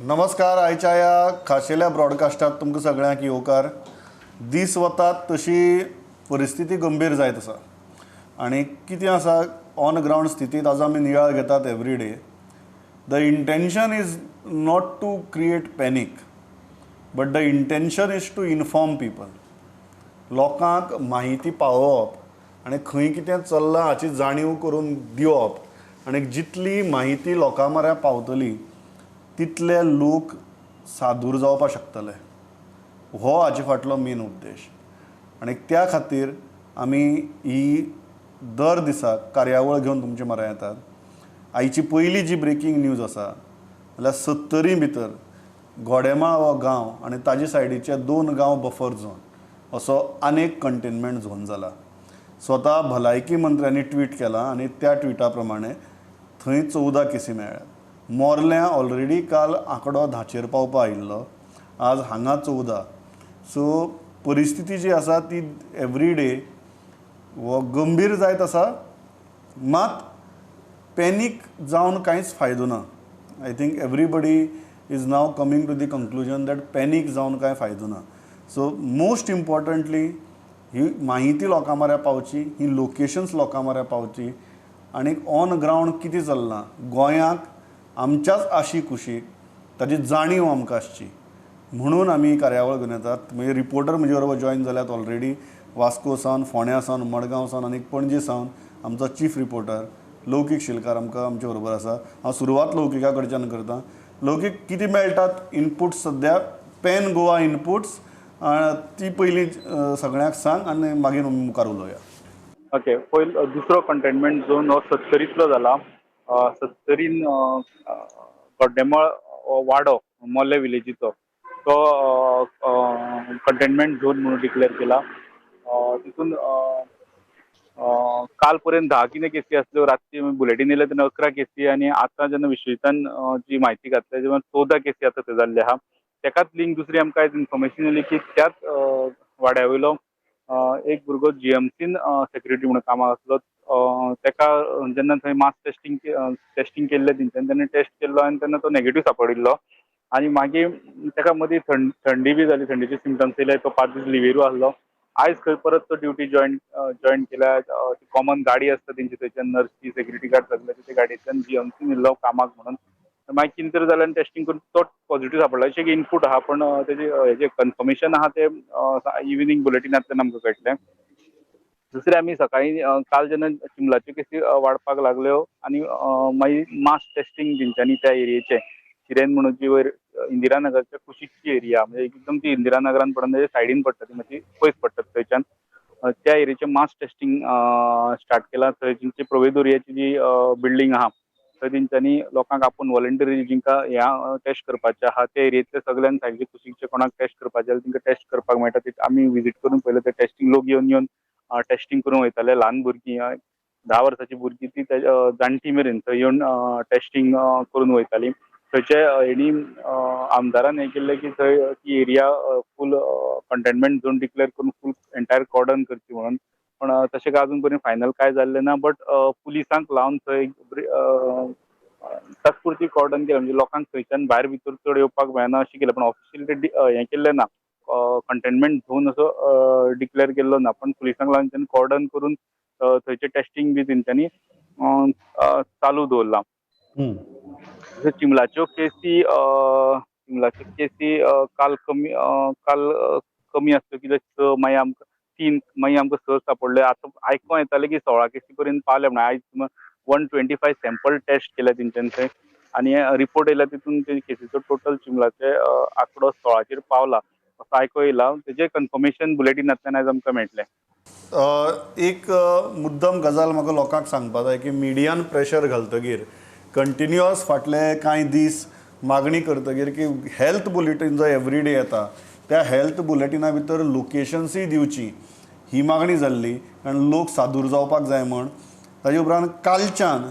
नमस्कार. आयच्या ह्या खाशेल्या ब्रॉडकास्टात तुमकां सगळ्यांक येवकार. दीस वतात तशी परिस्थिती गंभीर जायत आसा आनी कितें आसा ऑन ग्रावंड स्थिती ताजो आमी नियाळ घेतात every day. The intention is not to create panic, but the intention is to inform people. लोकांक म्हायती पावोवप आनी खंय कितें चल्लां हाची जाणीव करून दिवप आनी जितली म्हायती लोकां म्हऱ्या पावतली तितले लोक सादूर जावपाक शकतले. हो हाचे फाटलो मेन उद्देश आनी त्या खातीर आमी ही दर दिसाक कार्यावळ घेवन तुमचे म्हऱ्या येतात. आयची पयली जी ब्रेकींग न्यूज आसा जाल्यार सत्तरी भितर गोडेमाळ हो गांव आनी ताजे सायडीचे दोन गांव बफर झोन असो आनीक कंटेनमेंट झोन जाला. स्वता भलायकी मंत्र्यांनी ट्वीट केला आनी त्या ट्विटा प्रमाणे थंय 14 केसी मेळ्ळ्यात. मोर्ल्यां ऑलरेडी काल आंकडो 10चेर पावपा आयिल्लो, आज हांगा 14. सो परिस्थिती जी आसा ती एवरी डे हो गंभीर जायत आसा. मात पॅनीक जावन कांयच फायदो ना. I think everybody is now coming to the conclusion that panic जावन कांय फायदो ना. सो मोस्ट इम्पॉर्टंटली ही म्हायती लोकां म्हऱ्या पावची, ही लोकेशन्स लोकां म्हऱ्या पावची आनी ऑन ग्रावंड कितें चल्लां गोंयांक आमच्याच आशी कुशीक ताजी जाणीव आमकां आसची म्हणून आमी ही कार्यावळ घेवन येतात. म्हणजे रिपोर्टर म्हजे बरोबर जॉयन जाल्यात ऑलरेडी वास्को सावन, फोंड्या सावन, मडगांव सावन आनी पणजे सावन. आमचो चीफ रिपोर्टर लौकीक शिलकार आमकां आमचे बरोबर आसा. हांव सुरवात लौकिका कडच्यान करता. लौकीक, कितें मेळटात इनपुट्स सद्या, पॅन गोवा इनपुट्स, ती पयलीं सगळ्यांक सांग आनी मागीर आमी मुखार उलोवया. ओके, पयलो दुसरो कंटेनमेंट झोन हो सत्तरींतलो जाला. सत्तरीन गोड्डेमळ हो वाडो मोर्ले विलेजीचो तो कंटेनमेंट झोन म्हणून डिक्लेअर केला. तितून काल पर्यंत 10 कितें केसी आसल्यो. रातची बुलेटीन येयले तेन्ना 11 केसी आनी आतां जेन्ना विश्वजितान जी म्हायती घातल्या तेन्ना 14 केसी आतां थंय जाल्ले आहा. तेकाच लिंक दुसरी आमकां आयज इन्फॉर्मेशन येयली की त्याच वाड्या वयलो एक भुरगो जीएमसीन सेक्युरिटी म्हणून कामाक आसलो. तेका जेन्ना थंय मास टेस्टिंग टेस्टिंग केल्लें तेंच्यांनी, तेन्ना टेस्ट केल्लो आनी तेन्ना तो नेगेटीव सापडिल्लो आनी मागीर तेका मदीं थंडी बी जाली, थंडीचे सिमटम्स येयले. तो 5 दीस लिवेरू आसलो. आयज खंय परत तो ड्युटी जॉयन केल्या. कॉमन गाडी आसता तेंची, थंयच्यान नर्सी, सेक्युरिटी गार्ड सगळे ते गाडयेंतल्यान जीएमसीन येयल्लो कामाक म्हणून. मागीर कितें तरी जालें आनी टेस्टिंग करून तो पॉझिटिव्ह सापडला अशें एक इनपूट आहा, पण तेजे हेजे कन्फर्मेशन आहा तें इव्हिनींग बुलेटिनांतल्यान आमकां कळटलें. दुसरें, आमी सकाळीं काल जेन्ना चिंबलाच्यो केसी वाडपाक लागल्यो आनी मागीर मास टेस्टिंग तेंच्यांनी त्या एरियेचें, शिरेन म्हणून जी वयर इंदिरा नगरच्या कुशीकची एरिया, म्हणजे एकदम ती इंदिरा नगरान पडना, तेजे सायडीन पडटा, ती मातशी पयस पडटा थंयच्यान, त्या एरियेचें मास टेस्टिंग स्टार्ट केलां. थंय तेंची प्रोवेदोरियाची जी बिल्डींग आहा थंय तेंच्यांनी लोकांक आपोवन वॉलंटरी जिंकां ह्या टेस्ट करपाचें आहा त्या एरियेंतले सगळ्यांक, सायडीचे कुशीकचे कोणाक टेस्ट करपाचें जाल्यार तेंकां टेस्ट करपाक मेळटा. ते आमी विजीट करून पळयलें. ते टेस्टिंग लोक येवन येवन टेस्टिंग करून वयताले. ल्हान भुरगीं, 10 वर्सांची भुरगीं ती जाणटी मेरेन थंय येवन टेस्टिंग करून वयताली. थंयचे हेणी आमदारान हें केल्लें की थंय ती एरिया फूल कंटेनमेंट झोन डिक्लेअर करून फूल एंटायर कॉर्डन करची म्हणून. पण तशें काय अजून पर्यंत फायनल काय जाल्लें ना, बट पुलिसांक लावन थंय तात्पुरती कॉर्डन केलें, म्हणजे लोकांक थंयच्यान भायर भितर चड येवपाक मेळना अशें केलें. पण ऑफिशियली ते हें केल्लें ना, कंटेनमेंट झोन असो डिक्लेअर केल्लो ना, पण पुलिसांक लावन तेंच्यांनी कॉर्डन करून थंयचें टेस्टिंग बी तेंच्यांनी चालू दवरलां. चिंबलाच्यो केसी काल कमी आसल्यो कित्याक स, मागीर आमकां 3, मागीर आमकां 6 सापडले. आतां आयकों येतालें की 16 केसी पर्यंत पावले म्हणून. आयज 125 सॅम्पल टेस्ट केले तेंच्यांनी थंय आनी रिपोर्ट येयला. तितून ते केसीचो टोटल चिंबलाचे आंकडो 16चेर पावला असो आयको येयला. तेजें कन्फर्मेशन बुलेटिनांतल्यान आयज आमकां मेळटलें. एक मुद्दम गजाल म्हाका लोकांक सांगपा जाय की मिडियान प्रेशर घालतगीर, कंटिन्युअस फाटले कांय दीस मागणी करतगीर की हेल्थ बुलेटीन जो एवरी डे येता त्या हेल्थ बुलेटिना भितर लोकेशन्सूय दिवची ही मागणी जाल्ली, कारण लोक सादूर जावपाक जाय म्हण. ताजे उपरांत कालच्यान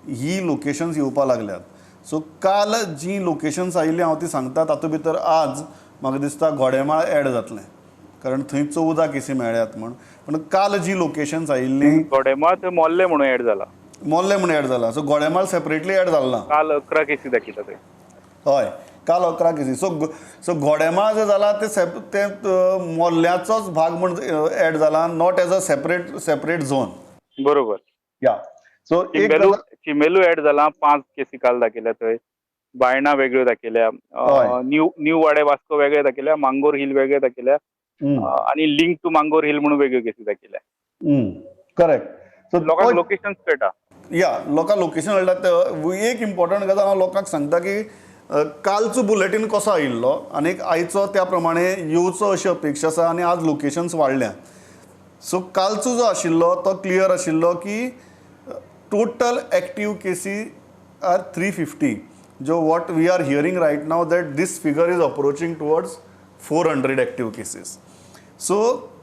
ही लोकेशन्स येवपाक लागल्यात. सो काल जी लोकेशन्स आयिल्लीं हांव ती सांगता. तातूंत भितर आज म्हाका दिसता घोडेमाळ एड जातलें, कारण थंय 14 केसी मेळ्ळ्यात म्हण. पूण काल जी लोकेशन्स आयिल्लीं गोडेमाळ थंय मोल्ले म्हणून एड जाला. मोल्ले म्हूण एड जाला, सो गोडेमाळ सेपरेटली एड जाल ना. काल 11 केसी दाखयता थंय. हय. काल 11 केसी. सो सो घोडेमाळ जे जाला ते सेप ते मोर्ल्याचोच भाग म्हण एड जाला, not as a separate zone. बरोबर. या, सो एक चिंबेलू, चिंबेलू एड जाला, पांच केसी काल दाखयल्या थंय. बायणा वेगळ्यो दाखयल्या. न्यू न्यू वाडे वास्को वेगळे दाखयल्या, मांगोर हिल वेगळे दाखयल्या आनी लिंक टू मांगोर हिल म्हणून वेगळ्यो केसी दाखयल्या. करेक्ट, सो लोकांक लोकेशन कळटा. या, लोकांक लोकेशन कळटा. एक इम्पॉर्टंट गजाल हांव लोकांक सांगता की कालचो बुलेटीन कसो आयिल्लो आनी आयचो त्या प्रमाणे येवचो अशी अपेक्षा आसा आनी आज लोकेशन्स वाडल्या. सो कालचो जो आशिल्लो तो क्लियर आशिल्लो की total active cases are 350, जो what we are hearing right now, that this figure is approaching towards 400 active cases. So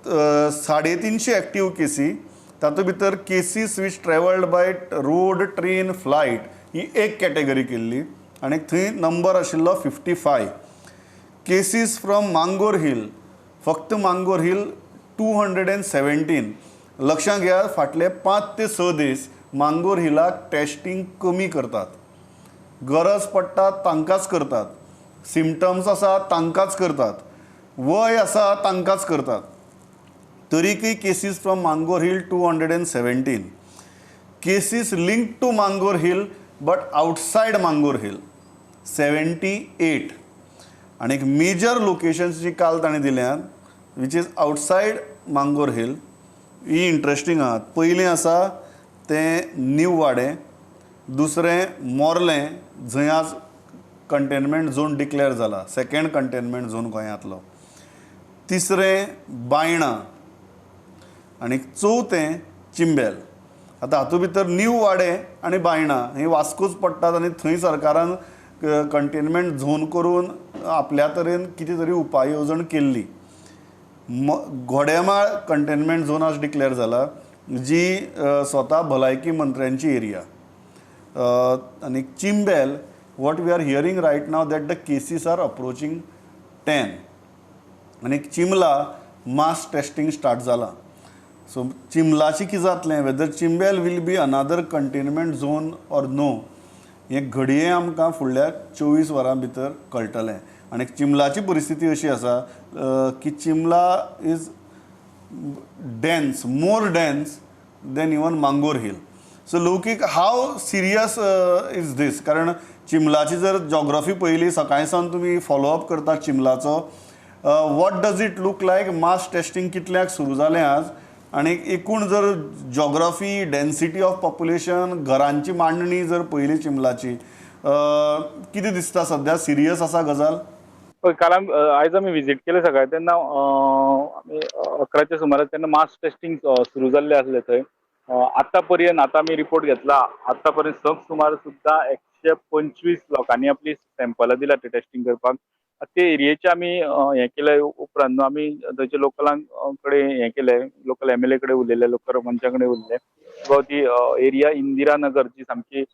350 active केसी, तातूंत भितर cases which travelled by road, train, flight ही एक कॅटेगरी केल्ली आनी थंय नंबर आशिल्लो 55. Cases from Mangor Hill, फक्त मांगोर हिल, 217. लक्षांत घेया, फाटले 5 ते 6 दीस मांगोर हिलाक टेस्टींग कमी करतात. गरज पडटा तांकांच करतात, सिमटम्स आसा तांकांच करतात, वय आसा तांकांच करतात. तरीकय cases from Mangor Hill 217. Cases link to Mangor Hill but outside Mangor Hill 78. आनी एक मेजर लोकेशन्स जी काल ताणें दिल्यात, which is outside Mangor Hill, he interesting आहात. पयलें आसा तें न्यू वाडें, दुसरें मोर्लें, जंय आज कंटेनमेंट झोन डिक्लेअर जाला, सेकंड कंटेनमेंट झोन गोंयांतलो, तिसरें बायणा आनी चवथें चिंबेल. आतां हातूंत भितर न्यू वाडे आनी बायणा ही वास्कोच पडटात आनी थंय सरकारान कंटेनमेंट झोन करून आपल्या तरेन कितें तरी उपाय येवजण केल्ली. म घोडेमाळ कंटेनमेंट झोन आज डिक्लेअर जाला, जी स्वता भलायकी मंत्र्यांची एरिया. आनी चिंबेल, what we are hearing right now, that the cases are approaching 10 आनी चिमला मास टेस्टिंग स्टार्ट जाला. सो चिमलाची कितें जातलें, whether Chimbel will be another containment zone or no, हें घडये आमकां फुडल्या 24 वरां भितर कळटलें. आनी चिमलाची परिस्थिती अशी आसा की Chimla is dense, more dense than even Mangor Hill. So Loukik, how serious is this? कारण चिमलाची जर जॉग्राफी पळयली, सकाळी सावन तुमी फॉलोअप करतात चिमलाचो, what does it look like? Mass testing कितल्याक सुरू जालें आज आनी एकूण जर जॉग्राफी, डेन्सिटी ऑफ पॉप्युलेशन, घरांची मांडणी जर पळयली चिमलाची, कितें दिसता सद्या? सिरियस आसा गजाल? पळय, काल आयज आमी विजीट केले सकाळी तेन्ना आमी 11च्या सुमाराक, तेन्ना मास टेस्टिंग सुरू जाल्लें आसलें थंय. आतां पर्यंत, आतां आमी रिपोर्ट घेतला, आतां पर्यंत 6 सुमार सुद्दां 125 लोकांनी आपली सॅम्पलां दिला ते टेस्टिंग करपाक. ते एरियेचे आमी हें केले उपरांत न्हू आमी थंयच्या लोकलां कडेन हें केलें, लोकल एमएलए कडेन उलयले, लोकल मनशां कडेन उलयले बाबा ती एरिया इंदिरा नगर जी सामकी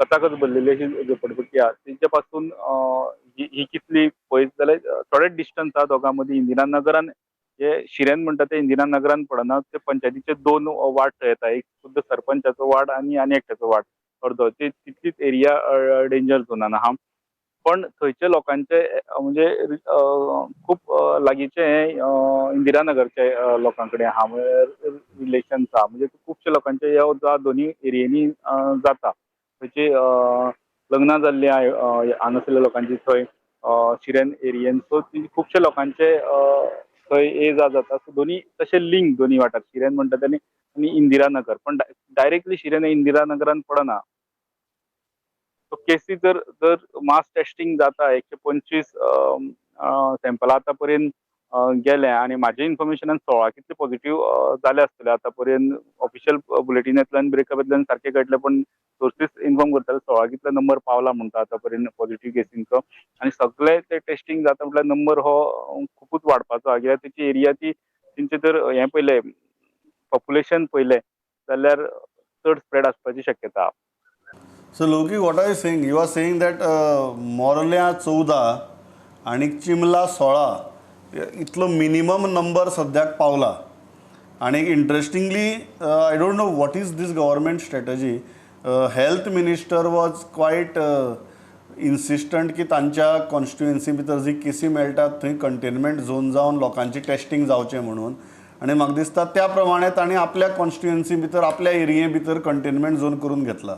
कचाकच भरलेली अशी झोपडपट्टी आहा, तेंच्या पासून ही ही कितली पयस जाल्यार थोडेच डिस्टन्स आहा दोगां मदीं. इंदिरा नगरान हे शिरेन म्हणटा ते इंदिरा नगरान पडना. ते पंचायतीचे दोन वार्ड थंय येता, एक सुद्दां सरपंचाचो वार्ड आनी आनी एकट्याचो वार्ड अर्दो. ती तितलीच एरिया डेंजर झोनान आहा, पण थंयचे लोकांचे म्हणजे खूब लागींचे हे इंदिरा नगरचे लोकां कडेन आहा, म्हणजे रिलेशन्स आहा, म्हणजे खुबशे लोकांचे यो जा दोनी एरियेंनी जाता. थंयची लग्नां जाल्लीं हांगासरल्या लोकांची थंय शिरेन एरियेन. सो ती खुबशे लोकांचे थंय ये जा जाता. सो दोनी तशे लिंक दोनी वाठार, शिरेन म्हणटा ते आनी इंदिरा नगर, पण डायरेक्टली शिरेन इंदिरा नगरान पडना. सो केसी जर जर मास टेस्टिंग जाता, 125 सॅम्पलां आतां पर्यंत गेले आनी म्हाज्या इन्फॉर्मेशनान 16 कितले पॉझिटिव्ह जाले आसतले आतां पर्यंत. ऑफिशियल बुलेटिनांतल्यान, ब्रेकअपांतल्यान सारकें कळटलें, पण सोर्सीस इन्फॉर्म करताले 16 कितले नंबर पावला म्हणटा आतां पर्यंत पॉझिटिव्ह केसींचो. आनी सगळे ते टेस्टिंग जाता म्हटल्यार नंबर हो खुबूच वाडपाचो आहा, कित्याक तेची एरिया ती तेंचे जर हें पयलें, पॉप्युलेशन पयलें जाल्यार चड स्प्रेड आसपाची शक्यता आहा. So Loki, what are you saying? You are saying that मोर्ल्या 14 आनी चिमला 16, इतलो मिनिमम नंबर सद्याक पावला. आनी interestingly, I don't know what is this government strategy. Health minister was quite इन्सिस्टंट की तांच्या कॉन्स्टिट्युएन्सी भितर जी केसी मेळटात थंय कंटेनमेंट झोन जावन लोकांची टेस्टिंग जावचें म्हणून. आनी म्हाका दिसता त्या प्रमाणे तांणी आपल्या कॉन्स्टिट्युएन्सी भितर, आपल्या एरिये भितर कंटेनमेंट झोन करून घेतला.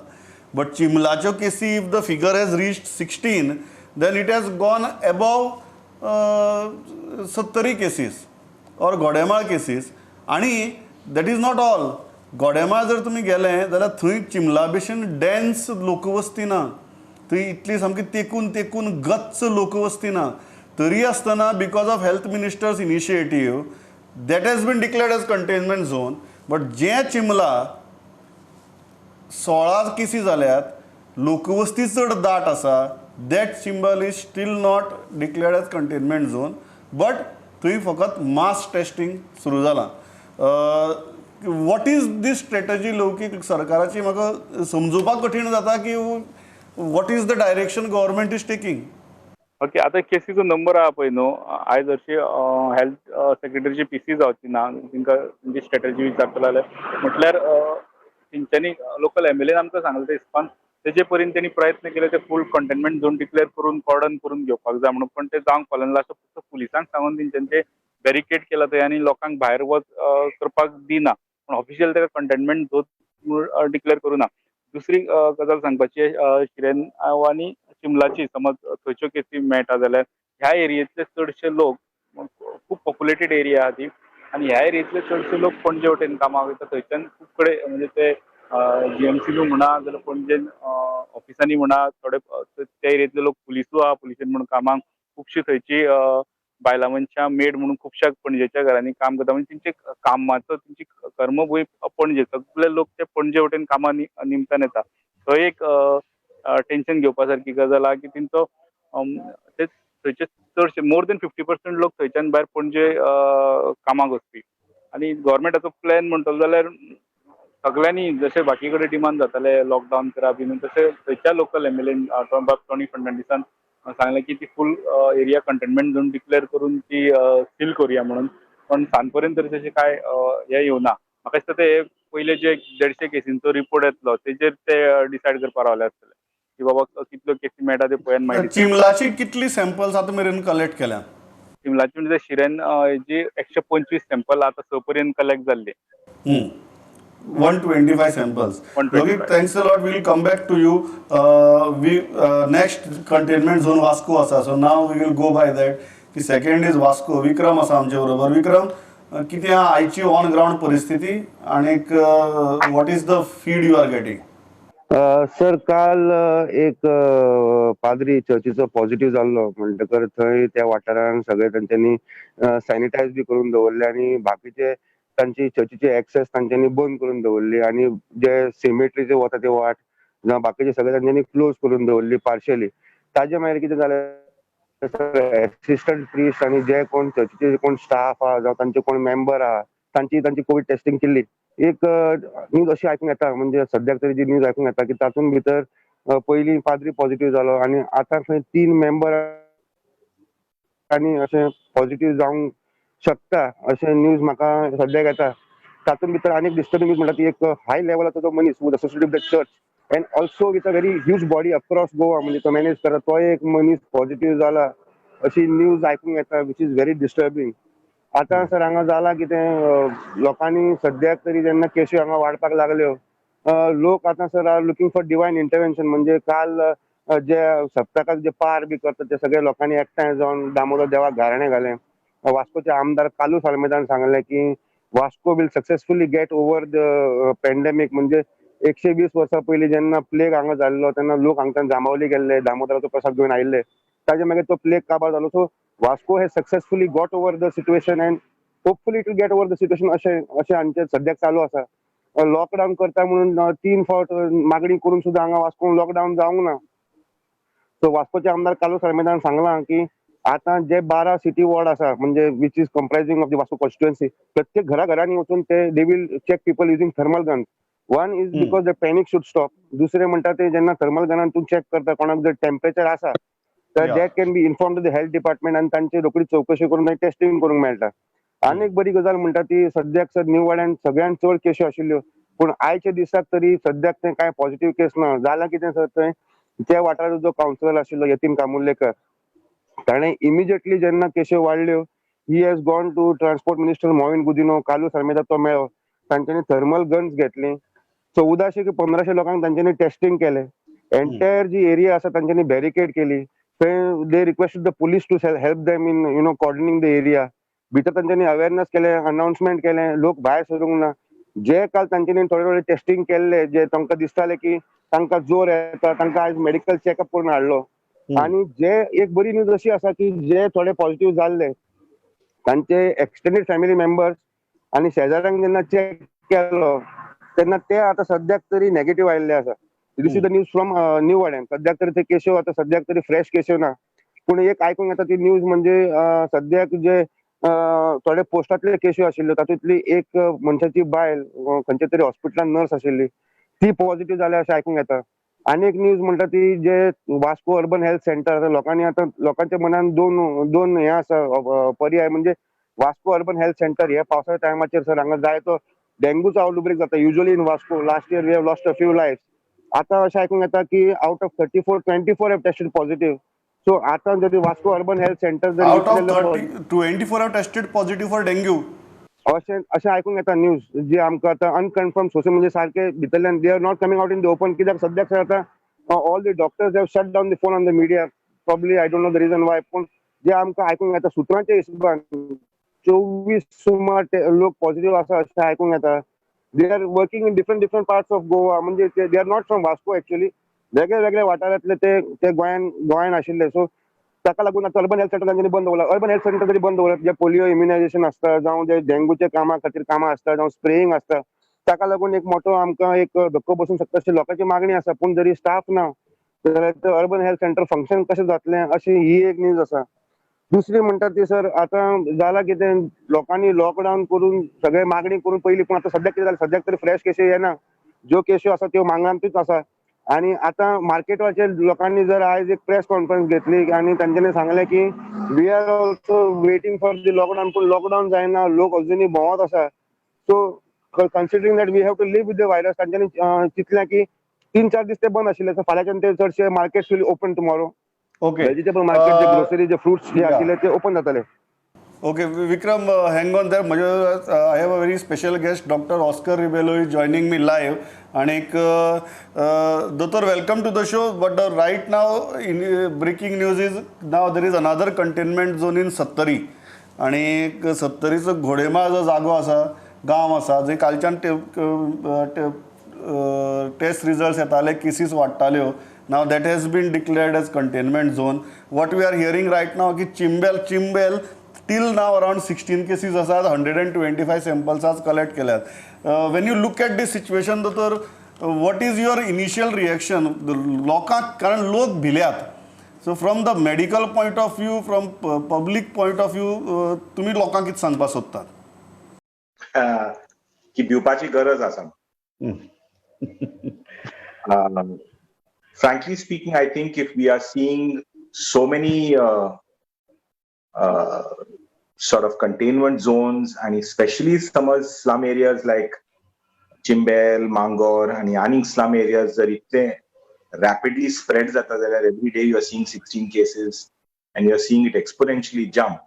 बट चिमलाच्यो केसी, if the figure has reached 16, then it has gone above Sattari cases or Ghodemale cases. आणि that is not all. Ghodemale जर तुमी गेले जाल्यार थंय चिमला भशेन डेन्स लोकवस्ती ना. थंय इतली सामकी तेकून तेकून गच्च लोकवस्ती ना. तरी आसतना, because of health minister's initiative, that has been declared as containment zone. But जे चिमला 16 केसी जाल्यात, लोकवस्ती चड दाट आसा, that Chimbel is still not declared as containment zone, but थंय फकत मास टेस्टिंग सुरू जालां. What is this strategy लौकीक सरकाराची? म्हाका समजुपाक कठीण जाता की what is the direction government is taking. Okay, आतां केसीचो नंबर आहा पळय न्हू, आयज हरशीं हेल्थ सेक्रेटरीची पीसी जावची ना. तांकां तेंची स्ट्रेटजी विचारतलो जाल्यार, म्हटल्यार तेंच्यांनी लोकल एमएलएन आमकां सांगलें ते हिसपान तेजे परीन तेणी प्रयत्न केले, ते फूल कंटेनमेंट झोन डिक्लेअर करून कॉर्डन करून घेवपाक जाय म्हणून, पण ते जावंक पावलें ना. लास्ट फक्त पुलिसांक सांगून तेंच्यांनी ते बॅरिकेड केला थंय आनी लोकांक भायर वच करपाक दिना, पूण ऑफिशियल ताका कंटेनमेंट झोन डिक्लेअर करूं ना. दुसरी गजाल सांगपाची, शिरेन आनी चिमलाची समज थंयच्यो केसी मेळटा जाल्यार ह्या एरियेंतले चडशे लोक, खूब पॉप्युलेटेड एरिया आहा ती, आनी ह्या एरियेंतले चडशे लोक पणजे वटेन कामाक वयता. थंयच्यान खूब कडेन, म्हणजे ते जीएमसीनू म्हणा जाल्यार पणजेन ऑफिसांनी म्हणा, थोडे त्या एरियेंतले लोक पुलिसूय आहा, पुलिसेन म्हणून कामाक, खुबशी थंयची बायलां मनशां मेड म्हणून खुबश्या पणजेच्या घरांनी काम करता. म्हणजे तेंचे कामाचो, तेंची कर्मभूंय पणजे. सगळे लोक ते पणजे वटेन कामा निमतान येता. थंय एक टेन्शन घेवपा सारकी गजाल आहा की तेंचो ते थंयचे चडशे मोर देन 50% लोक थंयच्यान भायर पणजे कामाक वचपी. आनी गव्हर्मेंटाचो प्लॅन म्हणटलो जाल्यार सगळ्यांनी जशें बाकी कडेन डिमांड जाताले लॉकडावन करा बी, तशें थंयच्या लोकल एमएलएन बाब टॉनी फर्नांडीसान सांगलें की ती फूल एरिया कंटेनमेंट झोन डिक्लेअर करून ती सील करुया म्हणून. पण सांज पर्यंत तरी तशें काय हें येवना. म्हाका दिसता ते पयले जे 150 केसींचो रिपोर्ट येतलो तेजेर ते डिसायड करपा रावले आसतले की बाबा कितल्यो केसी मेळटा ते पळयन मागीर. चिमलाची कितली सॅम्पल्स आतां मेरेन कलेक्ट केल्या? चिमलाची म्हणजे शिरेन जी 125 सॅम्पल आतां स पर्यंत कलेक्ट जाल्ले. 125 samples. 125. Lokik, thanks a lot. We'll come back to you. We next containment zone Vasco आसा. So now we will go by that. The second is Vasco. विक्रम आसा आमचे बरोबर. विक्रम, कितें आहा आयची ऑन ग्रावंड परिस्थिती आणीक what is the feed you are getting? Sir, काल एक पाद्री चर्चीचो पॉझिटिव्ह जाल्लो म्हणटकर थंय त्या वाठारान सगळे तेंच्यांनी सॅनिटायज बी करून दवरले आनी बाकीचे तांची चर्चीची एक्सेस तांच्यांनी बंद करून दवरली आनी जे सिमेट्रीचे वता ते वाट जावं बाकीचे सगळे तांच्यांनी क्लोज करून दवरली पार्शली. ताजे मागीर कितें जालें, एसिस्टंट प्रिस्ट आनी जे कोण चर्चीचे कोण स्टाफ आहा जावं तांचे कोण मेंबर आहा, तांची तांची कोवीड टेस्टिंग केल्ली. एक न्यूज अशी आयकूंक येता, म्हणजे सद्याक तरी जी न्यूज आयकूंक येता की तातूंत भितर पयलीं पाद्री पॉझिटिव्ह जालो आनी आतां खंय तीन मेंबर आनी अशें पॉझिटिव्ह जावंक शकता अशें न्यूज म्हाका सद्याक येता. तातूंत भितर आनीक डिस्टर्बिंग न्यूज म्हणटा ती एक हाय लेवलाचो तो मनीस who associated with the church and also with a very huge body across Goa, म्हणजे तो मॅनेज करता, तो एक मनीस पॉझिटिव्ह जाला अशी न्यूज आयकूंक येता, which is very disturbing. आतां सर हांगा जाला कितें, लोकांनी सद्याक तरी जेन्ना केसी हांगा वाडपाक लागल्यो, लोक आतां sir are looking for divine intervention. म्हणजे काल जे सप्तकाक जे पार बी करता ते सगळे लोकांनी एकठांय जावन दामोदर देवाक गाराणें घालें. वास्कोचे आमदार कार्लूस आल्मेदान सांगलें की Vasco will successfully get over the pandemic. म्हणजे 120 वर्सां पयलीं जेन्ना प्लेग हांगा जाल्लो तेन्ना लोक हांगच्यान जांबावली गेल्ले, दामोदराचो प्रसाद घेवन आयिल्ले, ताजे मागीर तो प्लेग काबार जालो. So Vasco has successfully got over the situation and hopefully to get over the situation, अशें अशें आमचें सद्याक चालू आसा. लॉकडावन करता म्हणून तीन फावट मागणी करून सुद्दां हांगा वास्कोन लॉकडावन जावंक ना. सो वास्कोचे आमदार कार्लूस आल्मेदान सांगलां की आतां जे 12 सिटी वॉर्ड आसा, म्हणजे which is comprising of the Vasco constituency, प्रत्येक घरा घरांनी वचून ते they will check people using thermal gun. One is because the panic should stop. दुसरें म्हणटा ते जेन्ना थर्मल गनान तूं चॅक करता, कोणाक जर टेम्परेचर आसा तर that can be inform to the health department आनी तांची रोखडी चवकशी करून मागीर टेस्टिंग करूंक मेळटा. आनी एक बरी गजाल म्हणटा ती सद्याक सर न्यू वाड्यान सगळ्यान चड केशी आशिल्ल्यो, पूण आयच्या दिसाक तरी सद्याक थंय कांय पॉझिटिव्ह केस ना. जालां कितें सर, थंय त्या वाठाराचो जो कावन्सिलर आशिल्लो यतीन कामुर्लेकर, ताणें इमिजिएटली जेन्ना केश्यो वाडल्यो, he has gone to Transport Minister Mauvin Godinho. कालूच आर्मेदा तो मेळ्ळो. तांच्यांनी थर्मल गन्स घेतली, 1400 की 1500 लोकांक तांच्यांनी टेस्टिंग केलें. एंटायर जी एरिया आसा तांच्यांनी बॅरिकेड केली. थंय they requested the police to help them in cordoning the area. भितर तांच्यांनी अवेरनेस केलें, अनाउन्समेंट केलें, लोक भायर सरूंक ना. जे काल तांच्यांनी थोडे थोडे टेस्टिंग केल्ले, जे तांकां दिसताले की तांकां जोर येता, तांकां आयज मेडिकल चॅकअप करून हाडलो. आणि जे एक बरी न्यूज अशी आसा की जे थोडे पॉझिटिव्ह जाल्ले, तांचे एक्सटेंडेड फॅमिली मेंबर्स आणि शेजाऱ्यांक जेन्ना चॅक केलो तेन्ना ते आतां सद्याक तरी नेगेटिव्ह आयिल्ले आसा. This is the news from New वाड्यान. सद्याक तरी ते केश्यो आतां सद्याक तरी फ्रेश केश्यो ना, पूण एक आयकूंक येता ती न्यूज म्हणजे सद्याक जे थोडे पोस्टांतले केश्यो आशिल्ल्यो, तातूंतली एक मनशाची बायल खंयच्या तरी हॉस्पिटलान नर्स आशिल्ली, ती पॉझिटिव्ह जाल्या अशें आयकूंक येता. आनी एक न्यूज म्हणटा ती जे वास्को अर्बन हेल्थ सेंटर, आतां लोकांनी, आतां लोकांच्या मनान दोन दोन हे आसा पर्याय. म्हणजे वास्को अर्बन हेल्थ सेंटर हे पावसाच्या टायमाचेर सर हांगा जायतो डेंगूचो आउटब्रेक जाता usually in Vasco. Last year we have lost a few life. आतां अशें आयकूंक येता की out of 34, 24 have tested positive. So आतां जरी वास्को अर्बन हेल्थ सेंटर जर Out of 30, 24 have tested positive for dengue. अशें अशें आयकूंक येता न्यूज जी आमकां आतां अनकन्फर्म सोर्सीस, म्हणजे सारके भितरल्यान, they are not coming out in the open. कित्याक सद्याक सर आतां all the doctors have shut down the phone on the media, probably. I don't know the reason why. पूण जे आमकां आयकूंक येता सुत्रांच्या हिशोबान, 24 सुमार लोक पॉझिटिव्ह आसा अशें आयकूंक येता. They are working in different different parts of Goa, म्हणजे they are not from Vasco actually. वेगळे वेगळे वाठारांतले ते ते गोंयान गोंयान आशिल्ले. सो ताका लागून आतां अर्बन हेल्थ सेंटर तांच्यांनी बंद दवरला. अर्बन हेल्थ सेंटर जरी बंद दवरला, जे पोलिओ इम्युनायझेशन आसता जावं जे डेंगूच्या कामा खातीर कामां आसता जावं स्प्रेईंग आसता, ताका लागून एक मोठो आमकां एक धक्को बसूंक शकता अशी लोकांची मागणी आसा. पूण जरी स्टाफ ना जाल्यार अर्बन हेल्थ सेंटर फंक्शन कशें जातलें, अशी ही एक न्यूज आसा. दुसरी म्हणटा ती सर, आतां जाला कितें, लोकांनी लॉकडावन करून सगळे मागणी करून पयली, पूण आतां सद्याक कितें जालें, सद्याक तरी फ्रेश केशी येना. ज्यो केश्यो आसा त्यो मांगरांतूच आसा. आणि आतां मार्केटवाचे लोकांनी जर आयज एक प्रेस कॉन्फरन्स घेतली आणि तांच्यांनी सांगलें की we are also waiting for the lockdown, पूण लॉकडावन जायना, लोक अजुनूय भोंवत आसा. So considering that we have to live with the virus, तांच्यांनी चिंतलें की 3-4 दीस ते बंद आशिल्ले, सो फाल्यांच्यान ते चडशे market will open tomorrow. Vegetable market, J grocery, J fruits जे आशिल्ले ते ओपन जातले. Okay, Vikram, hang on there. म्हणजे I have a very special guest, Doctor Oscar Rebello is joining me live. आणि एक दोतोर, welcome to the show. But right now in breaking news is now there is another containment zone in Sattari. आणि एक सत्तरीचो घोडेमाळ जो जागो आसा, गांव आसा, जंय कालच्यान टेस्ट रिजल्ट्स येताले, cases वाडटाल्यो, now that has been declared as containment zone. What we are hearing right now की चिंबेल till now around 16 cases आसात, 125 samples आज कलेक्ट केल्यात. When you look at this situation, दोतोर, what is your initial reaction लोकांक? कारण लोक भिल्यात. So from the medical point of view, from public point of view, तुमी लोकांक कितें सांगपाक सोदतात? की भिवपाची गरज आसा. Frankly speaking, I think if we are seeing so many sort of containment zones, and especially some slum areas like Chimbel, Mangor, and आनीक slum areas जर इतले rapidly spread जाता जाल्यार, every day you are seeing 16 cases and you are seeing it exponentially jump.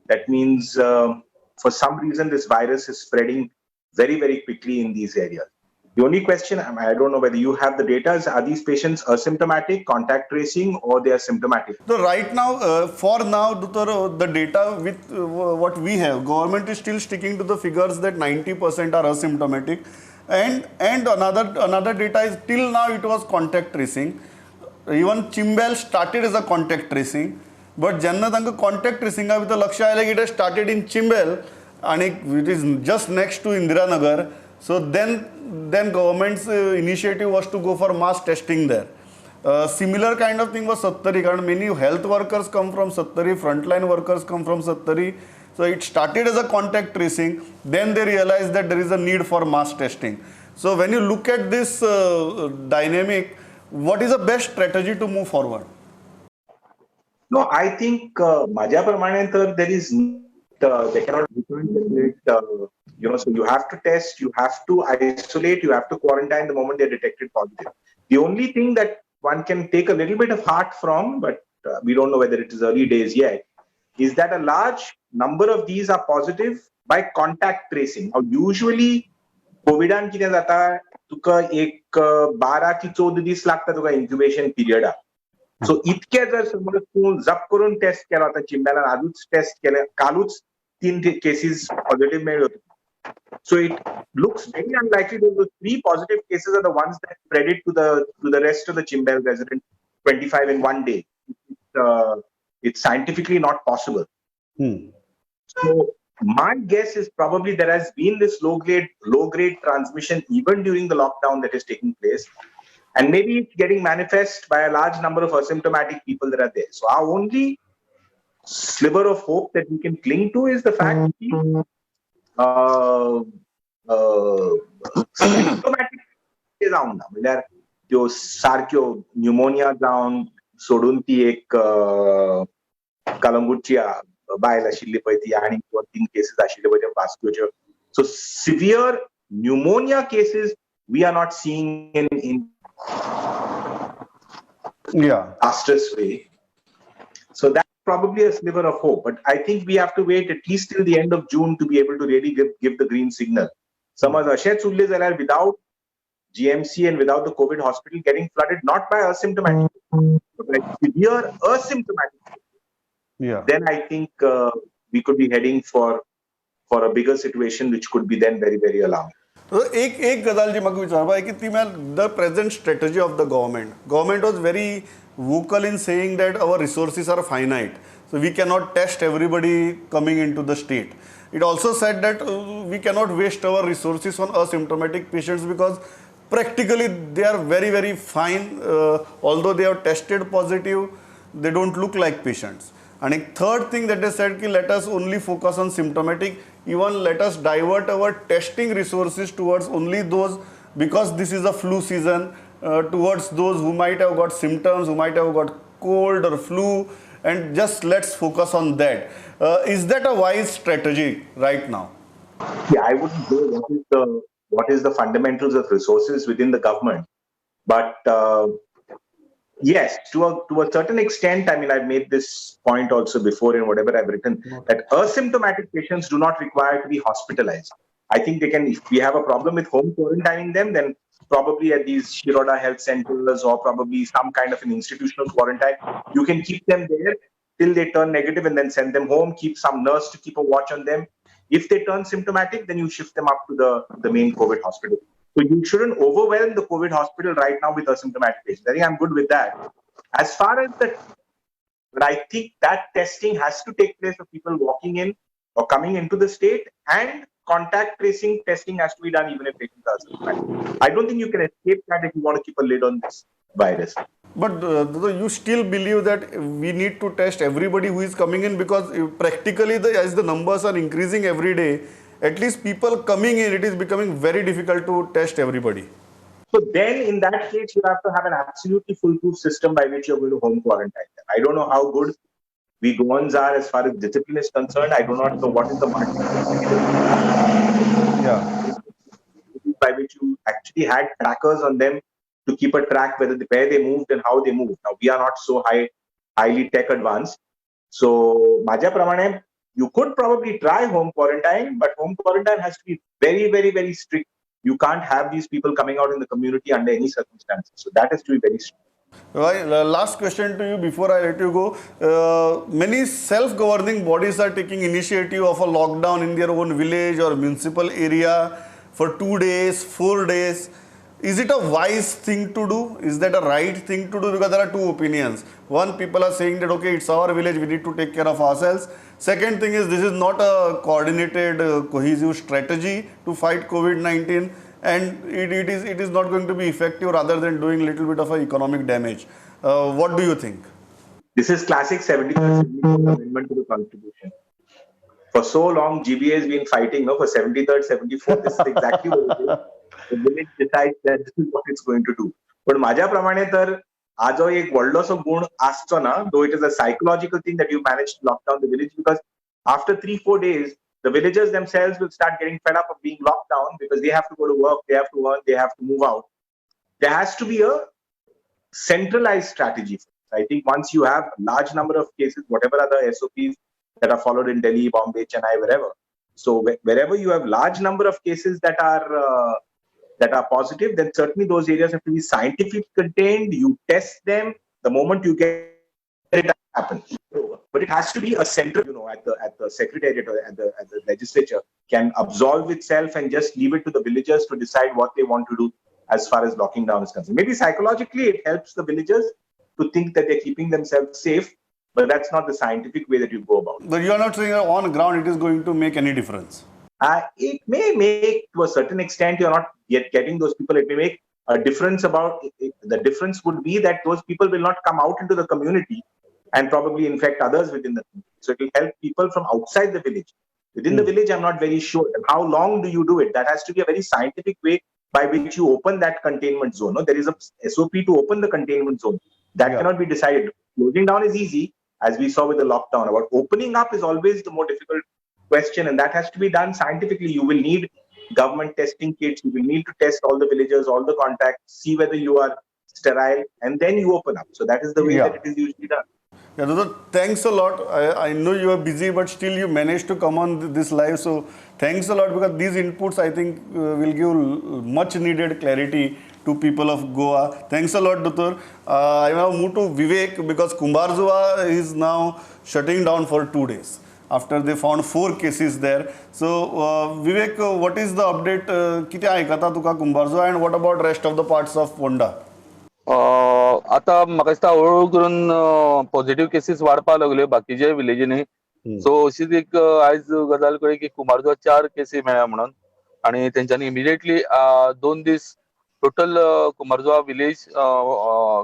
That means for some reason this virus is spreading very, very quickly in these areas. The only question, I don't know whether you have the data, is are these patients asymptomatic, contact tracing, or they are symptomatic? So right now, for now, the data with what we have, government is still sticking to the figures that 90% are asymptomatic, and another data is till now it was contact tracing. Even Chimbel started as a contact tracing, but जेन्ना तांकां contact ट्रेसिंगा भितर लक्ष आयलें की it started in Chimbel आनी it is just next to Indiranagar, so then government's initiative was to go for mass testing there. Similar kind of thing was Sattari, कारण many health workers come from Sattari, frontline workers come from Sattari. So it started as a contact tracing, then they realized that there is a need for mass testing. So when you look at this dynamic, what is the best strategy to move forward? No, I think माझ्या प्रमाणे तर there is they cannot you can't separate, so you have to test, you have to isolate, you have to quarantine the moment they're detected positive. The only thing that one can take a little bit of heart from, but we don't know whether it is early days yet, is that a large number of these are positive by contact tracing. Now, usually, कोविडान कितें जाता, तुका एक 12 की 14 दीस लागता तुका incubation पिरियडाक. So इतके जर समज तूं जप करून टेस्ट केलो, आतां चिंबेलान आजूच टेस्ट केले, कालूच तीन केसीस पॉझिटिव्ह मेळ्ळ्यो. So it looks very unlikely that those three positive cases are the ones that spread it to the rest of the Chimbel resident, 25 in one day. It's scientifically not possible. So my guess is probably there has been this low grade transmission even during the lockdown that is taking place. And maybe it's getting manifest by a large number of asymptomatic people that are there. So our only sliver of hope that we can cling to is the fact that symptomatic जावंक ना, म्हणल्यार त्यो सारक्यो pneumonia जावन सोडून ती एक कलंगूटची बायल आशिल्ली पळय ती, आनी दोन तीन केसीस आशिल्ले पळय ते वास्कोच्यो. So severe pneumonia cases we are not seeing in fastest way. So that's probably a sliver of hope. But I think we have to wait at least till the end of June to be able to really give the green signal. समज अशेंच उरले जाल्यार, without GMC and without the COVID hospital getting flooded, not by asymptomatic, but by severe asymptomatic, then I think we could be heading for a bigger situation, which could be then very, very alarming. एक एक गजाल जी म्हाका विचारपा की ती म्हळ्यार the present strategy of the government. Government was very vocal in saying that our resources are finite, so we cannot test everybody coming in to the state. It also said that we cannot waste our resources on asymptomatic patients because practically they are very, very fine. Although they have tested positive, they don't look like patients. And third thing that they said ki let us only focus on symptomatic, even let us divert our testing resources towards only those, because this is a flu season, towards those who might have got symptoms, who might have got cold or flu, and just let's focus on that. Is that a wise strategy right now? Yeah, I wouldn't know what is the fundamentals of resources within the government, but yes, to a certain extent. I mean, I've made this point also before in whatever I've written, that asymptomatic patients do not require to be hospitalized. I think they can. If we have a problem with home quarantining them, then probably at these Shiroda health centers or probably some kind of an institutional quarantine, you can keep them there till they turn negative and then send them home. Keep some nurse to keep a watch on them. If they turn symptomatic, then you shift them up to the main COVID hospital. So you shouldn't overwhelm the COVID hospital right now with asymptomatic patients. I think I'm good with that. As far as the, but I think that testing has to take place of people walking in or coming into the state, and contact tracing testing has to be done even if patients are asymptomatic. I don't think you can escape that if you want to keep a lid on this virus. But you still believe that we need to test everybody who is coming in, because practically as the numbers are increasing every day, at least people coming in, it is becoming very difficult to test everybody. So then in that case, you have to have an absolutely foolproof system by which you're going to home quarantine them. I don't know how good we Goans are as far as discipline is concerned. I do not know what is the market by which you actually had trackers on them to keep a track where they moved and how they moved. Now, we are not so highly tech advanced. So, माझ्या प्रमाणे, you could probably try home quarantine, but home quarantine has to be very, very, very strict. You can't have these people coming out in the community under any circumstances. So that has to be very strict. Right, last question to you before I let you go. Many self-governing bodies are taking initiative of a lockdown in their own village or municipal area for 2 days, 4 days. Is it a wise thing to do? Is that a right thing to do? Because there are two opinions. One, people are saying that, okay, it's our village, we need to take care of ourselves. Second thing is, this is not a coordinated, cohesive strategy to fight COVID-19, and it is not going to be effective rather than doing little bit of a economic damage. What do you think? This is classic 73rd, 74th Amendment to the Constitution. For so long, GBA has been fighting, no, for 73rd, 74th. This is exactly what it is. The village decides that this is what it's going to do. पण माझ्या प्रमाणे तर आजो एक व्हडलोसो गूण आसचो ना, though it is a psychological thing that you manage to lock down the village, because after 3-4 days, the villagers themselves will start getting fed up of being locked down because they have to go to work, they have to earn, they have to move out. There has to be a centralized strategy. I think once you have large number of cases, whatever are the SOPs that are followed in Delhi, Bombay, Chennai, wherever. So wherever you have large number of cases that are positive, then certainly those areas have to be scientifically contained. You test them the moment you get it happens. But it has to be a central, at the secretariat or at the legislature can absolve itself and just leave it to the villagers to decide what they want to do as far as locking down is concerned. Maybe psychologically it helps the villagers to think that they're keeping themselves safe, but that's not the scientific way that you go about it. But you are not saying that on ground it is going to make any difference. It may make to a certain extent. You're not yet getting those people. It may make a difference about the difference would be that those people will not come out into the community and probably infect others within the community. So it will help people from outside the village. Within the village, I'm not very sure. And how long do you do it? That has to be a very scientific way by which you open that containment zone. No, there is a SOP to open the containment zone. That cannot be decided. Closing down is easy, as we saw with the lockdown. About opening up is always the more difficult question, and that has to be done scientifically. You will need government testing kits. You will need to test all the villagers, all the contacts, see whether you are sterile, and then you open up. So that is the way that it is usually done. Yeah, Dada, thanks a lot. I know you are busy, but still you managed to come on this live. So thanks a lot, because these inputs, I think, will give much needed clarity to people of Goa. Thanks a lot, Doctor. I now move to Vivek, because Kumbharzua is now shutting down for 2 days after they found four cases there. So, Vivek, what is the update? कितें आयकता तुका Kumbharjua and what about rest of the parts of Ponda? आता म्हाका दिसता हळूहळू करून positive cases वाडपाक लागल्यो बाकीच्या विलेजींनी. सो अशीच एक आयज गजाल कळ्ळी की कुंभारजुआ चार केसी मेळ्ळ्या म्हणून आणि तेंच्यांनी इमिडिएटली 2 दीस total Kumbharjua village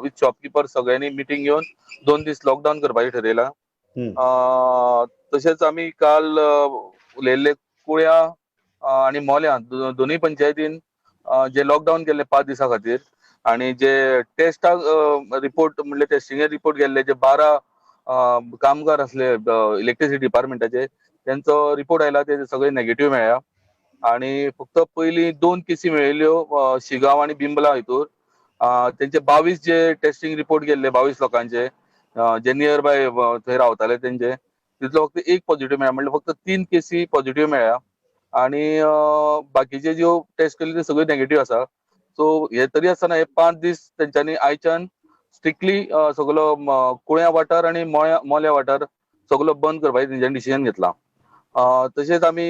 with shopkeeper सगळ्यांनी मिटींग घेवन 2 दीस लॉकडावन करपाचें ठरयलां. तशेंच आमी काल उलयल्ले कुळ्या आनी मोल्या दोनूय पंचायतीन जे लॉकडावन केल्ले 5 दिसां खातीर आणि जे टेस्टाक रिपोर्ट म्हणले टेस्टिंगे रिपोर्ट गेल्ले जे 12 कामगार असले इलेक्ट्रिसिटी डिपार्टमेंटाचे, तेंचो रिपोर्ट आयला, ते सगळे नेगेटिव्ह मेळ्ळ्या. आणि फक्त पयली दोन केसी मेळिल्ल्यो शिगांव आणि बिंबला हितूर. तेंचे 22 जे टेस्टिंग रिपोर्ट गेल्ले, 22 लोकांचे जे नियर बाय थंय रावताले तेंचे, तितलो फक्त एक पॉझिटिव्ह मेळ्ळा. म्हणल्यार फक्त तीन केसी पॉझिटिव्ह मेळ्ळ्या आणि बाकीचे ज्यो टेस्ट केले ते सगळे नेगेटिव्ह आसा. सो हे तरी आसतना हे 5 दीस तेंच्यांनी आयच्यान स्ट्रिक्टली सगलो कुळ्या वाठार आनी मोळ्या मोल्या वाठार सगलो बंद करपाचें तेंच्यांनी डिसिजन घेतला. तशेंच आमी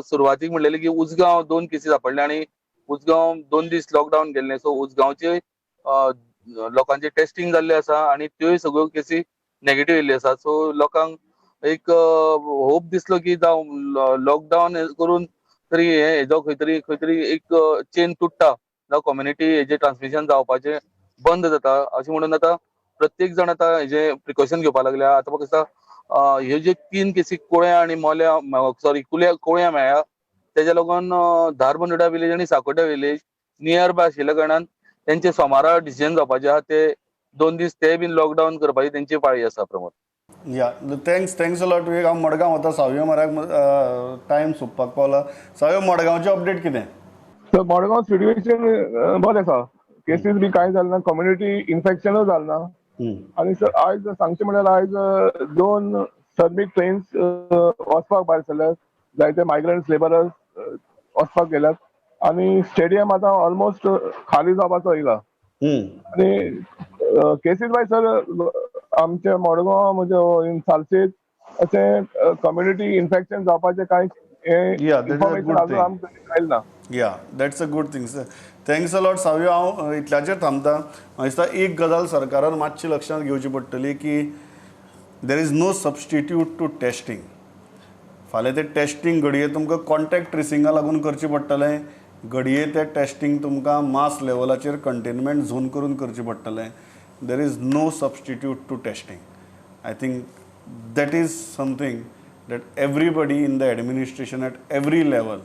सुरवातीक म्हणलेले की उजगांव दोन केसी सापडले आनी उजगांव 2 दीस लॉकडावन केल्ले. सो उजगांवचे लोकांचे टेस्टिंग जाल्ले आसा आनी त्योय सगळ्यो केसी नेगेटिव्ह येयल्ल्यो आसा. सो लोकांक एक होप दिसलो की जावं लॉकडावन करून तरी हे हेजो खंय तरी एक चेन तुट्टा जावं कम्युनिटी हेजे ट्रान्समिशन जावपाचें बंद जाता अशें म्हणून आतां प्रत्येक जाण आतां हेजे प्रिकॉशन घेवपाक लागल्या. आतां म्हाका दिसता ह्यो ज्यो तीन केसी कुळ्या आनी मोल्या, सॉरी, कुल्या कोळ्या मेळ्ळ्या, तेज्या लागून धारबंदोडा विलेज आनी साकोड्डा विलेज नियर बाय आशिल्ल्या कारणान तेंचे सोमारा डिसिजन जावपाचे आहा. ते 2 दीस ते बीन लॉकडावन करपाची तेंची पाळी आसा, Pramod. Yeah, thanks a lot, Vivek. हांव मडगांव वता. सावयो माराक टायम सोंपपाक पावला. सावयो, मडगांवचें अपडेट कितें? सो मडगांव सिट्युएशन बरें आसा. केसीस बी कांय जालें ना, कम्युनिटी इन्फेक्शनूय जालें ना. आनी सर, आयज सांगचें म्हणल्यार आयज दोन श्रमीक ट्रेन्स वचपाक भायर सरल्यात. जायते मायग्रंट्स लेबरर्स वचपाक गेल्यात आनी स्टेडियम आतां ऑलमोस्ट खाली जावपाचो येयला. आनी केसीस वायज सर, आमचे मडगांव म्हणजे इन सालसेत अशें कम्युनिटी इन्फेक्शन जावपाचें कांय हें Yeah, that is a information good अजून thing. आमकां आयलें ना. Yeah, that's a good thing, sir. Thanks a lot, Savio. हांव इतल्याचेर थांबता. म्हाका दिसता एक गजाल सरकारान मातशी लक्षांत घेवची पडटली की there is no substitute to testing. फाल्यां तें टेस्टींग घडये तुमकां कॉन्टॅक्ट ट्रेसिंगा लागून करचें पडटलें, घडये तें टेस्टींग तुमकां मास लेवलाचेर कंटेनमेंट झोन करून करचें पडटलें. There is no substitute to testing. I think that is something that everybody in the administration at every level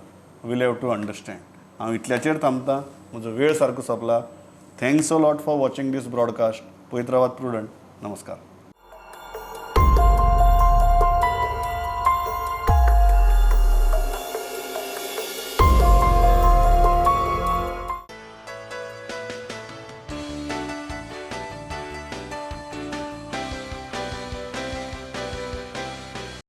will have to understand. हांव इतल्याचेर थांबता. म्हजो वेळ सारको सोंपला. Thanks a lot for watching this broadcast. पळयत रावात प्रुडंट. नमस्कार.